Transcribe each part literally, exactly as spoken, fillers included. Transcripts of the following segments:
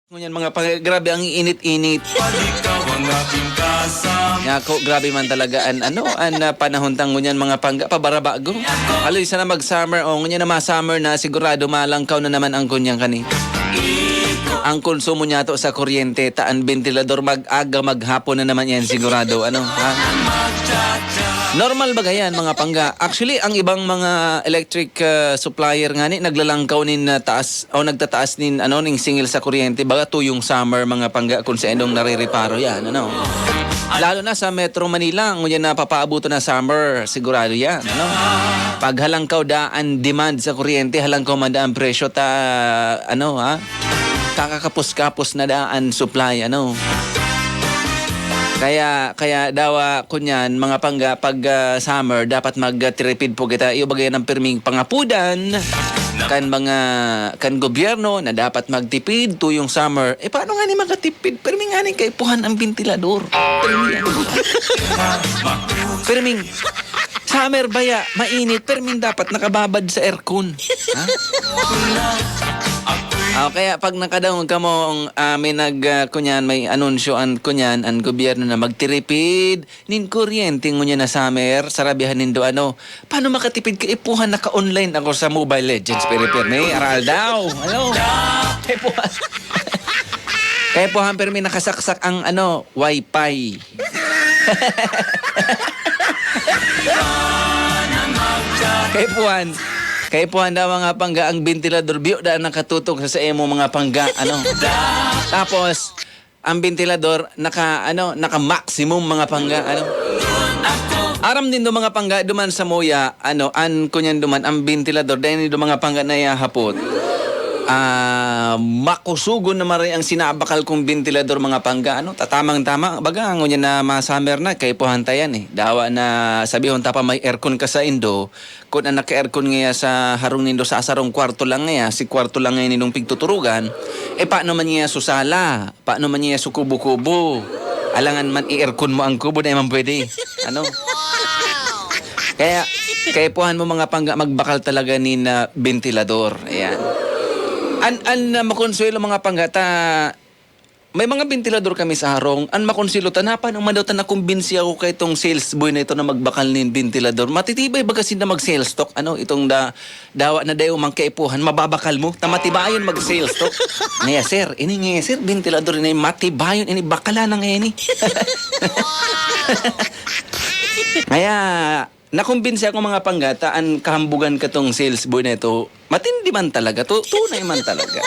Ngunyan mga pangga, grabe ang init-init. Nako, grabe man talaga an ano, an, ah, panahon ta ngunyan mga pangga, pabarabago. Haloy sana mag-summer, o ngunyan na ma-summer na, sigurado malangkaw na naman ang kunyang kani. Ang konsumo niyato sa kuryente, ta an bentilador mag-aga maghapon na naman yan sigurado, ano, ha? Normal ba yan, mga pangga? Actually, ang ibang mga electric, ah, supplier nga ni, naglalangkaw nin, ah, taas o nagtataas nin, ano, ning singil sa kuryente, baga tuyong summer, mga pangga, kung sa indong narireparo yan, ano. Lalo na sa Metro Manila, ngunyan na papaabutan na summer, sigurado yan, ano. Paghalangkaw da an demand sa kuryente, halangkaw man da an presyo ta, ano, ha, kakakapos-kapos na da an supply, ano. Kaya, kaya dawa, kunyan, mga pangga, pag, ah, summer, dapat magtiripid po kita. Iyo bagay ang pirming pangapudan kan mga, kan gobyerno na dapat magtipid tuyong summer. Eh, paano nga ni makatipid? Pirming nga ni kaipuhan ang bentilador. Pirming, pirming, summer baya, mainit, pirming dapat nakababad sa aircon. Ha? Ah, kaya pag nakadangog kamo, ah, may nag, ah, kunyan, may anunsyo an, kunyan, an gobyerno na magtiripid nin kuryente ngunyan na summer, sarabihan nindo, ano, paano makatipid? Kaipuhan, naka-online ako sa Mobile Legends, pirmi-pirmi, aral daw. Ano? Kaipuhan. Kaipuhan, pirmi nakasaksak ang, ano, wifi. Kaipuhan. Kaipuhan daw mga pangga ang bentilador, biyo da nakatutok sa, sa imo mga pangga, ano. Tapos, ang bentilador naka, ano, naka maximum mga pangga, ano. Aram nindo mga pangga, duman sa muya, ano, an kunyan duman, ang bentilador, dahil nindo mga pangga na ihahapot. Ah, makusugon na maray ang sinabakal kong bentilador, mga pangga, ano, tatamang-tama. Baga, ngunyan na ma-summer na, kaipuhan ta yan, eh. Dawa na sabihon ta pa may aircon ka sa indo, kun an naka-aircon ngaya sa harong nindo sa sarong kwarto lang ngaya, si kwarto lang ngaya nindong pigtuturugan, eh, paano man ngaya su sala? Paano man niya su kubo-kubo? Alangan man i-aircon mo ang kubo, dai man pwede. Ano? Kaya, kaipuhan mo mga pangga, magbakal talaga nin, ah, bentilador. Ayan. An, an, ah, makonsuelo mga pangga, ta, may mga bentilador kami sa harong. An makonsuelo ta, napanuman daw ta nakumbinsi ako kay itong sales boy na ito na magbakal nin bentilador. Matitibay ba kasi na mag-sales talk? Ano, itong da, dawa na dayo mang kaipuhan, mababakal mo, ta matibayon mag-sales talk. Ngaya, sir, ini ngaya, sir, bentilador ini, matibayon ini, bakala na ngaya ini. Ngaya, nakumbinsi ako mga pangga ta an kahambugan katong sales boy na ito, matindi man talaga, tu-, tunay man talaga.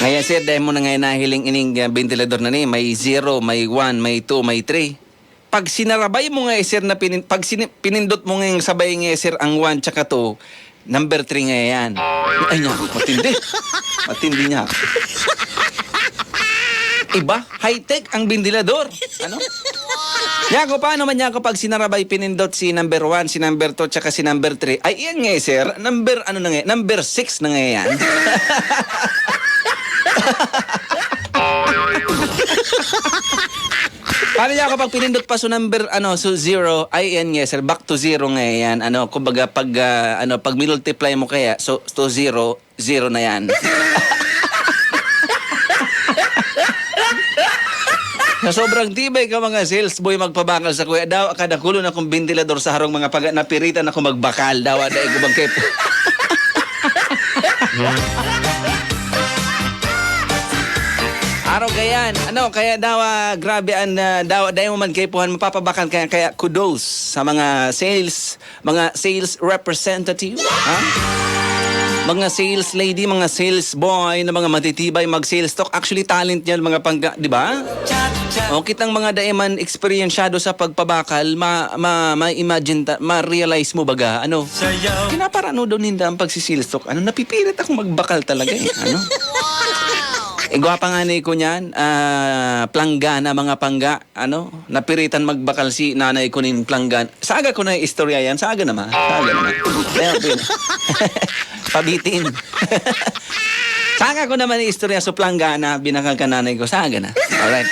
Ngaya, sir, dahil mo na ngaya nahiling ining, ah, bentilador na ni, may zero, may one, may two, may three. Pag sinarabay mo nga, eh, sir, na pinin-, pag sini-, pinindot mo nga yung sabay nga, eh, sir, ang one tsaka two, number three nga yan. Ay, niya, matindi. Matindi niya. Iba, high-tech ang bentilador. Ano? Niya ako, paano man niya ako pag sinarabay pinindot si number one, si number two, tsaka si number three? Ay, iyan nga, eh, sir. Number, ano na nga, number six na nga yan. Paano niya ako pag pinindot pa so number, ano, so zero? Ay, yan nga, sir. Back to zero nga yan. Ano, kumbaga, pag, ah, ano, pag multiply mo kaya, so, to zero, zero na yan. Sa sobrang tibay ka, mga sales boy, magpabakal sa kuya. Daw, kada kulo na kong bentilador sa harong mga paga, napiritan ako magbakal. Dawa, dai ko bang kep-, Araw kayan. Ano, kaya daw, ah, grabe ang, ah, daw, dahil mo man kaipuhan, mapapabakal kaya, kaya kudos sa mga sales, mga sales representative, ha? Mga sales lady, mga sales boy na mga matitibay mag-sales talk. Actually, talent yan, mga pangga, di ba? O, kitang mga dai man eksperyensyado sa pagpabakal, ma-, ma-, ma-imagine ta-, ma-realize mo baga, ano? Pinaparano daw ninda ang pagsi-sales talk. Ano, napipilit akong magbakal talaga, eh. Ano? Eh, gwapa nga ni ko niyan, ah, planggana, mga pangga, ano, napiritan magbakal si nanay ko nin planggan. Sa aga ko na istorya yan, sa aga naman, sa aga naman. Kaya po yun. Pabitin. Sa aga ko naman istorya, so planggana, binakal ka nanay ko, sa aga na. Alright.